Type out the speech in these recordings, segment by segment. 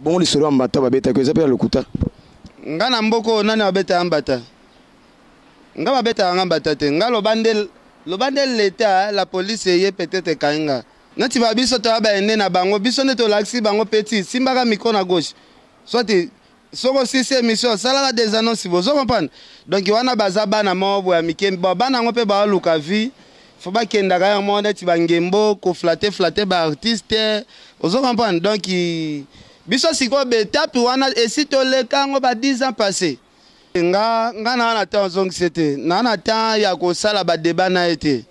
Bongo lisolo ya mbata babetaki eza mpe ya lokuta? Nga na mboka oyo, nani abetaka mbata? Nga babetaka nga mbata te. Nga loba nde, loba nde leta, la police eye, peut-être ekangi nga. Neti ba biso toya baene na bango, biso nde tolakisi bango petit, simbaka micro na gauche, soit soki osisi émission, salaka des annonces, bozo comprendre. Donc wana baza bana moko boya mike. Bon, bana yango mpe baoluka vie, fo bakendaka yango moko neti bangembo koflatter flatter baartiste, ozo comprendre. Donc biso sikoyo baétape wana esi toleka yango ba 10 ans passé. Nga naa na temps ozongisi te, naa na temps ya kosala badébat na ye te.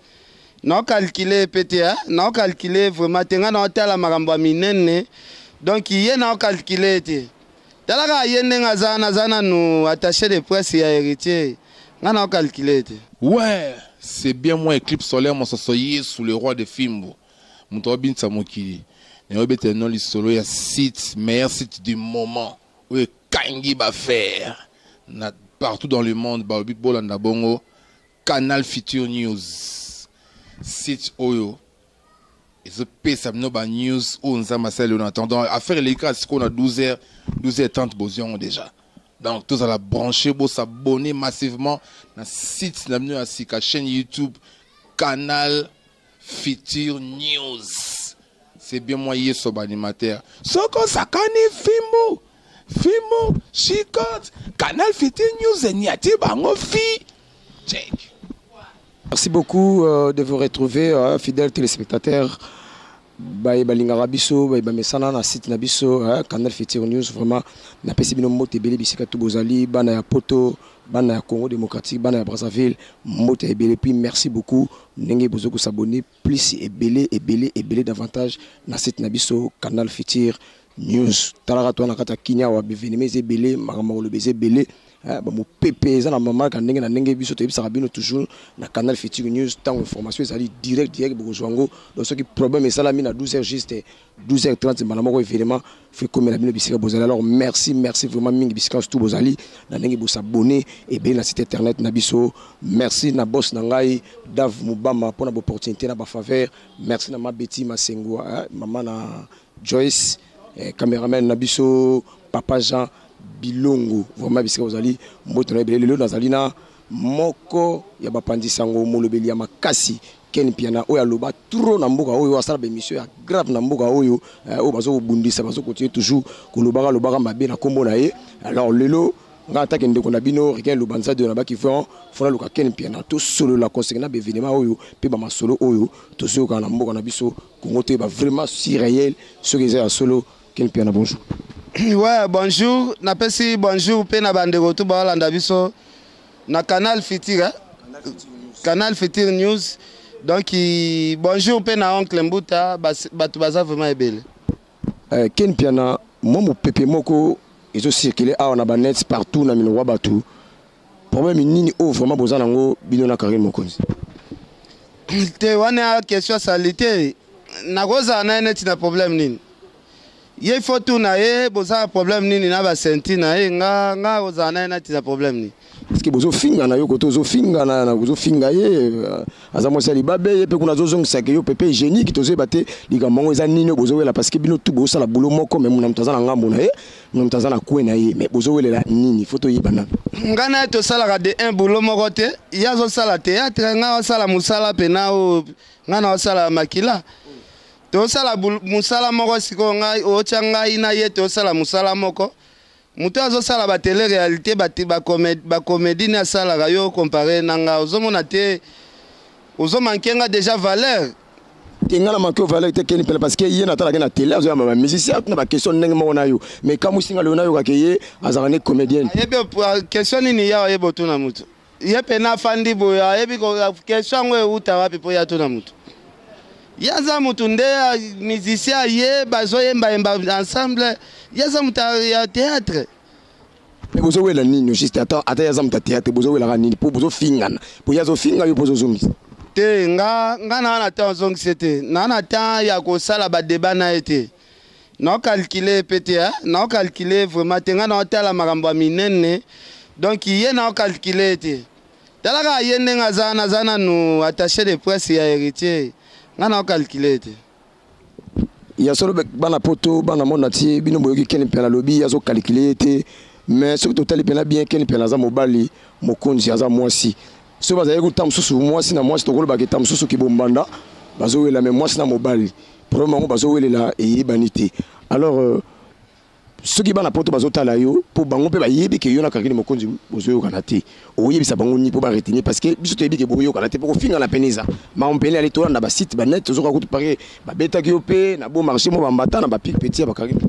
Naocalculer pe te, naocalculer vraiment te. Nga naotala makambo ya minene, donc ye naocalculer te. Tala kaka ye ndenge aza, naza nanu attaché de presse ya Héritier, nga naocalculer te. Ouais, c'est bien moi, Éclipse solaire, mososo Yesu, le roi de Fimbu. Moto abinisa mokili. Nayobetela no lisolo ya site, meilleur site du moment oyo ekangi baaffaire na partout dans le monde. Balobi bolanda bongo Canal Future News, site oyo ezopesa bino banews oyo Nzambe asali oyo. En attendant, affaire eleki kaka sikoyo na 12 heures, 12 heures 30, bozwi yango déjà. Donc tozala branché, bos'abonner massivement na site na bino ya sika, chaîne YouTube Canal Future News. C'est bien moi, Yeso, animateur. Soko sakani fimbu fimbu chicote, Canal Future News enyati bango fi check. Merci beaucoup de vous retrouver, fidèles téléspectateurs. Baye balingaka biso, baye bamesana na site na biso, Canal Future News. Vraiment, napesi bino mbote ebele bisika tu bozali, bana ya Poto, bana ya Congo démocratique, bana ya Brazzaville, mbote ebele. Puis merci beaucoup ndenge bozo kos'abonner plus ebele ebele ebele davantage na site na biso Canal Future News. Talaka to na kati ya Kinya wa baévénement eza ebele, makambo koloba eza ebele, bamopepe eza na mamarka ndenge na ndenge. Biso toyebisaka bino toujours na Canal Future News, ntango information ezali direct direct, bokozwa yango. Donc soki problème esalami na 12 heures juste, 12 heures 30, mbala moko événement fo ekomela bino bisika bozali. Alors merci, merci vraiment mingi bisika surtout bozali na ndenge bos'abonner ebele na site internet na biso. Merci na boss na ngai Dave Mubama mpona baopportunité na bafaveur. Merci na Mabeti Masengo, mama na Joyce, cameraman na biso papa Jean Bilongo. Vraiment, bisika bozali, mbote na ebele. Lelo nazali na moko ya bapanzi sango, molobeli ya makasi, Ken Piana, oyo aloba trop na mboka oyo, asala baémission ya grave na mboka oyo, oyo bazokobundisa, bazocontinuer toujours kolobaka lobaka mabe na nkombo na ye. Alors lelo nga atake ndeko na bino Rikin Lubanza de na baki vraiment fona luka Ken Piana, tosolola concernant baévénement oyo mpe bamasolo oyo tozoyokana na mboka na biso Congo, toyeba vraiment si réel soki eza ya solo. Ken Piana, bonjour. Ouais, bonjour. Napesi bonjour mpe na bandeko tu baolanda biso na Canal Futur, hein? Canal Futur News. Donc bonjour mpe na oncle Mbuta, bato baza vraiment ebele. Ken Piana, mwa mopepe moko ezocirculer awa na banet partout na minoko ya bato. Problème nini oyo vraiment boza nango, bino na Karine Mokonzi? Te, wana question asali te. Nakozala na ye neti na problème nini? Ye fo tuna ye, boza na problème nini na basenti na ye. Nga kozala na ye neti na problème nini? Parce que bozofinga na yo kote, ozofinga na ozofinga ye, aza mwasi ya libabe, ye mpe kuna azozongisaka yo papier hygiénique. Tozoyeba te likambo yango eza nini oyo bozowela, parce que bino tu bozosala boulot moko, mais muna moto aza na ngambo na ye, muna moto aza na kwe na ye, mais bozowelela nini? Fo toyeba nano. Nga na ye tosalaka de un boulot moko te. Ye azosala théâtre, nga osala mosala pena oyo nga na osala makila. Tosala mosala moko. Sikoyo ngai otya ngai na ye tosala mosala moko, moto azosala batélé réalité, bacomédie ne asalaka, yo compare na nga, ozomona te, ozomanquer nga déjà valeur. Te, nga na manquer valeur te, Keni Pele, parce que ye natalaki na télé, azoyamba bamusicien na baquestion ndenge moko na yo, mais kamwisi nga lelo nayokaka ye azalaka ne comédienne. Ayebi question nini ya ayebi otuna motu? Ye pena afandi boye, ayebi question yango euta wapi mpo ya tuna motu? Ye aza motu nde musicien, aye bazoyembayemba ensemble, ye aza motu ya théâtre. Mais bozowela nini juste? Ata ye aza moto ya théâtre, bozowelaka nini mpo bozofingana, mpo ye azofinga yo mpo ozozongisa? Te, nga naa na temps ozongisa te, naa na temps ya kosala badébat na ye te. Naocalculer pe te, naocalculer vraiment te. Nga naotala makambo ya minene, donc ye naocalculer te. Tala kaka ye ndenge aza, naza nanu attaché de presse ya Héritier, nga naocalculer te. Ya solo, bana Poto, bana monde entier, bino boyoki Ken Mpiana alobi azokalikile ye te. Mais soki totali mpena bien, Ken Mpiana aza mobali, mokonzi aza mwasi. Soki bazali kuta mosusu mwasi na mwasi, tokolobaka eta mosusu kibombanda bazowela. Mais mwasi na mobali, problème yango bazowelela eyebani te. Alors soki bana Poto bazotala yo, mpo bango mpe bayebi ke yo na Karine Mokonzi bozoyokana te, okoyebisa bango nini mpo baretenir? Parce que biso toyebi ke boyokana te, mpo kofingana pene eza makambo pene. Ale, tolanda basite banet, tozoka kutu pake babetaki yo mpe na Beau Marché, mo bambata na bapik petit ya bakarine.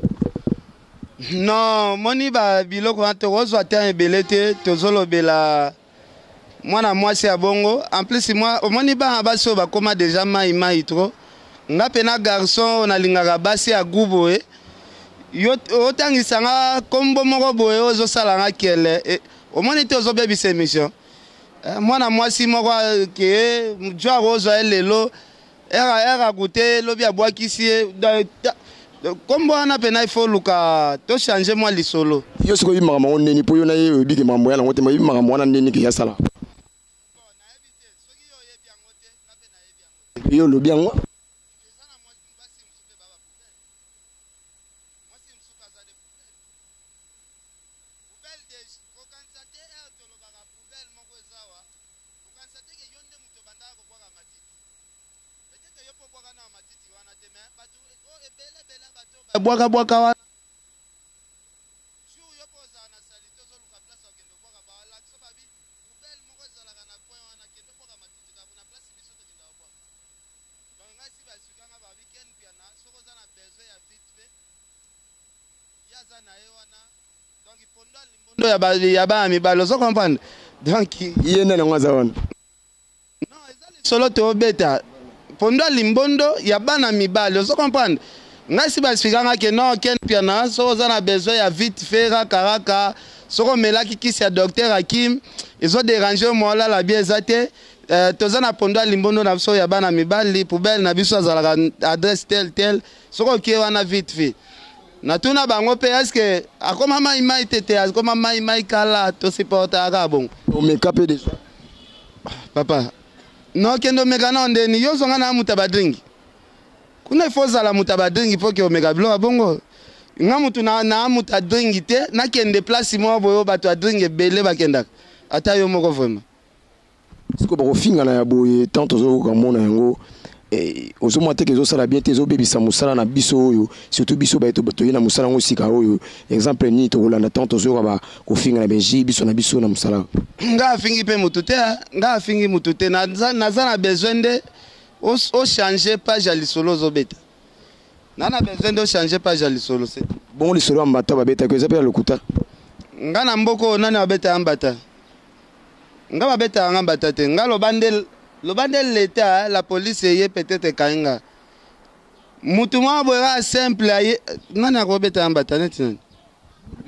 Non, moni babiloko wana, tokozwa temps ebele te. Tozolobela mwana mwasi ya bongo. En plus mwa omoni bana basi oyo bakóma déjà mai mai trop. Nga mpe na garçon oyo nalingaka basi ya gu boye, yo otangisa nga kombo moko boye oyo ozosala nga kele omoni te, ozobebisa émission. Mwana mwasi moko ke jwar ozwa ye lelo, ere ere akute lobi abwakisi ye. Kombo wana mpena il faut luka tochange mwa lisolo. Yo soki oyebi makambo yango ndeni, mpo yo na ye oyebi ke makambo ya nango te, oyebi makambo wana ndeni ke ya sala, yo olobi yango. Bwakabwaka wana, jour yo mpo ozala na salite, ozoluka place okende obwaka, balakisa babi poubelle moko ezalaka na coin wana, kende obwaka matiti kaka na place biso tokenda kobwaka. Donc ngai si bazwikanga babi Ken Mpiana, soki oza na besoin ya vite fait, ye aza na ye wana. Donc pondo ya limbondo ya bana mibali, ozo comprendre? Donc ye nde nango aza wana. Non, eza lisolo toobeta, pondo ya limbondo ya bana mibali, ozo comprendre? Ngai si baexplikanga ke non, Ken Mpiana, soki oza na besoin ya vite fait, rakaraka, soki omelaki kisi ya docteur Akim ezoderange yo, mwa olala bien eza te, toza na pondo ya limbondo na biso ya bana mibali, poubelle na biso azalaka adresse tel tel, soki okie wana vite fait. Natuna bango mpe, est-ce akoma mai mai te? Te, akoma mai mai kala, tosupportaka kaka bongo. Omeka mpe déjà? Papa, nokende omeka nao ndeni? Yo ozonga na mutu ya badringi kuna, ifo ozala mutu ya badringi mpo ke omeka biloko ya bongo. Nga mutu na mutu ya dringi te, nakende place moko boye oyo bato ya dringi ebele bakendaka, ata yo moko vraiment. Sikoyo bakofingana ya boye, tant tozokoka mona yango, ozomona te ke ezosala bien te, ezobebisa mosala na biso oyo, surtout biso baye toye na mosala yango sika oyo. Exemple nini tokolanda tant tozoyoka bakofingana benji biso na biso na mosala? Nga afingi mpe mutu te, nga afingi mutu te. Naza na besoin nde ochange page ya lisolo ozobeta. Na besoin nde ochange page ya lisolo se. Bongo lisolo ya mbata babetaki eza mpe ya lokuta? Nga na mboka oyo, nani babeta ya mbata? Nga babetaka nga mbata te. Nga loba nde, loba nde leta la police eye, peut-être ekangi nga. Mutu moko boye kaka simple aye, nani akobeta ya mbata neti nani?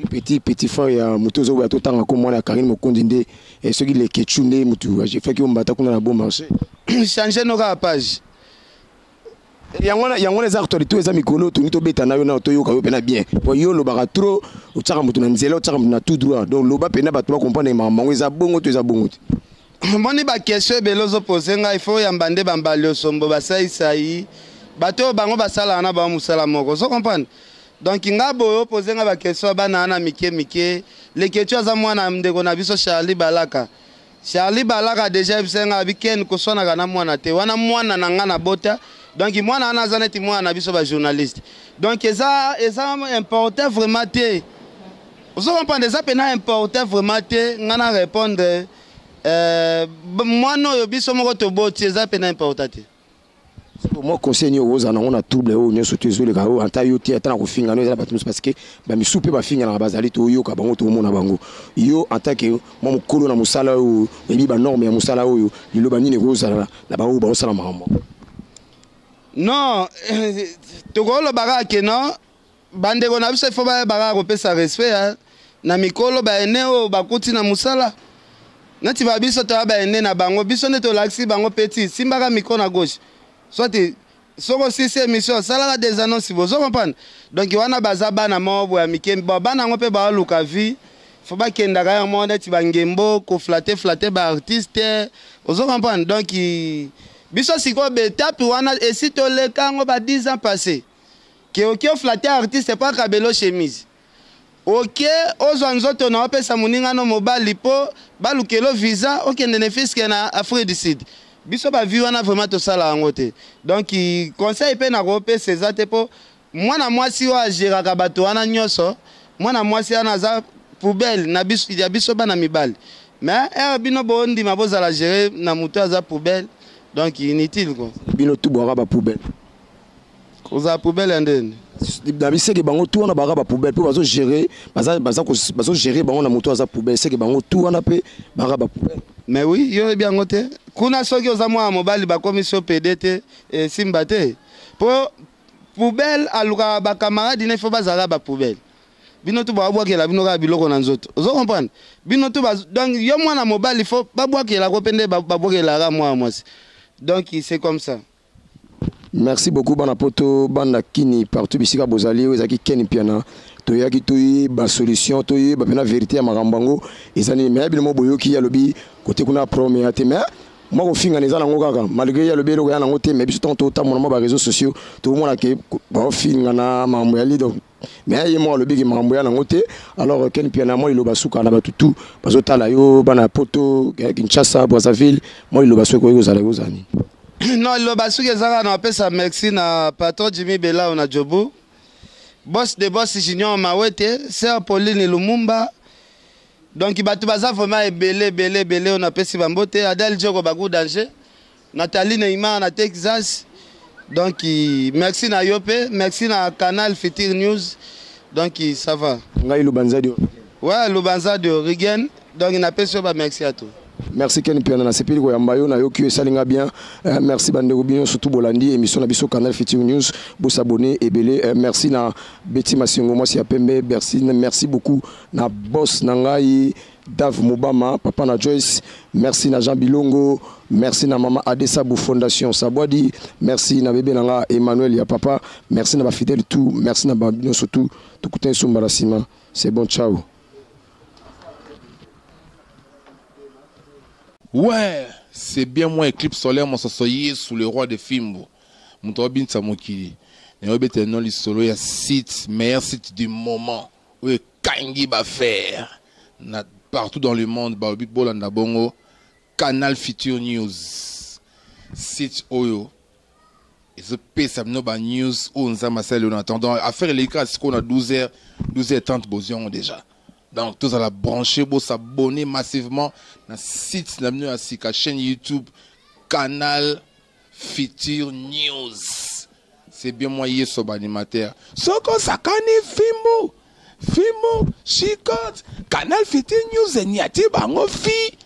Petit frère ya moto ozoboya totanga ko mwana ya Karine Mokonzi nde soki Lekechu nde motu afaki yo mbata kuna na Beau Marché. Change no kaka page. Yango wana eza actualité, eza mikolo tolingi tobeta na yo na toyoka yo mpena bien, po yo olobaka trop, otiaka moto na nzela, otiaka moto na tout droit. Donc loba mpena, bato bacomprendre makambo yango eza bongo to eza bongo te. Moni baquestion ebele ozopose ngai, faut oyamba nde bambali osombo basaisai bato oyo bango basalaka na bango mosala moko, ozo comprendre? Donc nga boye opose nga baquestion ya bana wana mike mike. Leketu aza mwana ndeko na biso Charlie Balaka. Charlie Balaka déjà yebisa nga abi Ken koswanaka na mwana te wana, mwana na nga na bota. Donc mwana wana aza neti mwana na biso bajournaliste. Donc eza important vraiment te, ozo comprendre? Eza mpena important vraiment te nga na répondre mwana oyo biso moko toboti, eza mpena important te. Mwa conseil nini okozala nango na trouble oyo nyonso to ezoleka oyo, ata yo te, ata na kofinga no eza na bato mosusu? Parce que bamisu mpe bafinganaka, bazali, toyoka bango, toomona bango. Yo en tant que mwa mokolo na mosala oyo, oyebi banorme ya mosala oyo, liloba nini ekozala na baoyo baosala makambo? Non, tokoloba kaka ke non, bandeko na biso ifo bayeba kaka kopesa respect na mikolo baene oyo bakuti na mosala. Neti ba biso toya baene na bango, biso nde tolakisi bango petit simbaka micro na gauche, soit soki osisi émission osalaka des annonces, bozo comprendre? Donc wana baza bana moko boya mike. Bon, bana yango mpe baoluka vie, fo bakendaka yango moko neti bangembo koflatter flatter baartiste, ozo comprendre? Donc biso sikoyo baetape wana esi toleka yango ba 10 ans passé. Ke oke oflatte artiste mpo akabelo chemise, oke ozwa nzoto na opesa moninga no mobali mpo balukelo visa okende ne fiske na Afrique du Sud. Biso bavi wana vraiment tosala yango te. Donc conseil mpe nakopesa eza te, mpo mwana mwasi oyo agéraka bato wana nyonso, mwana mwasi wana aza poubelle na biso, ya biso bana mibali. Mais ere bino bondima bozala géré na moto aza poubelle, donc inutile quoi. Bino tu bwaka bapoubelle. Kozala poubelle ya ndeni? Na biseke bango tu wana baka bapoubelle mpo bazogérer, bazogérer bango na moto aza poubelle. Seke bango tu wana mpe baka bapoubelle. Mais oui, yo oyebi yango te. Kuna soki oza mwana mobali, bakomi so pédé te, esimba te, mpo poubelle alukaka bacamarade ne, fo bazalaka bapoubelle. Bino tu babwakela bino kaka biloko na nzoto, ozo comprendre? Bino tu, donc yo mwana mobali fo babwakelako mpe nde babwakelaka mwana mwasi. Donc c'est comme ça. Merci beaucoup, bana Poto, bana Kini, partout bisika bozali. Oyo ezalaki Ken Mpiana. Toyaki toyeba solution, toyeba mpena vérité ya makambo yango eza nini. Mais bino mo boyoki, alobi kote kuna problème ya te, mais mwa kofingana eza nango kaka, malgré ye alobi eloko ya nango te. Mais biso ntango totambola mwa baréseaux sociaux, tokomona ke baofingana makambo ya li. Donc mais ye moko alobi ke makambo ya nango te. Alors Ken Mpiana, mwa liloba suka na bato tu bazotala yo, bana ya Poto, Kinshasa, Brazzaville, mwa liloba soki okoki kozala, ekozala nini? Non, liloba soki eza kaka na bapesa merci na patron Jimmy Belao na Jobu, boss de boss Junior Mawete, sœur Pauline Lumumba. Donc bato baza vraiment ebele ebele ebele oyo napesi bango te: Adel Joko, Bagu Danger, Nathalie Neymar na Texas. Donc merci na yo mpe merci na Canal Futur News. Donc ça va. Ngai Lubanzadi. Ouais, Lubanzadi Origen. Donc napesi yo bamerci à tout. Merci Ken Mpiana, nasepeli koyamba yo, nayoki yo, esalinga bien. Merci bandeko bino surtout bolandi émission na biso Canal Futur News, bosabone ebele. Merci na Betty Masengo, mwasi ya pembe. Merci, merci beaucoup na boss na ngai Dave Mobama, papa na Joyce. Merci na Jean Bilongo, merci na mama Adesa Bou Fondation Sabwadi, merci na bébé na nga Emmanuel ya papa, merci na bafidèle tout, merci na bino surtout. Tokutani so mbala nsima. C'est bon, ciao. Ouais, c'est bien moi, Éclipse solaire, mon Yesu, le roi de Fimbo. Moto abinisa mokili. Nayobetela no lisolo ya site, meilleur site du moment oyo ekangi baaffaire na partout dans le monde. Balobi bolanda bongo Canal Future News, site oyo ezopesa bino banews oyo Nzambe asali oyo. En attendant, affaire eleki kaka sikoyo na 12 h 12 h 30, bozwi yango déjà. Donc tozala branché, bosabonner massivement na site na bino ya sika, chaîne YouTube Canal Future News. C'est bien moi, Yeso, animateur. Soko osakani, fimbu fimbu chicote. Canal Future News eniati bango fi.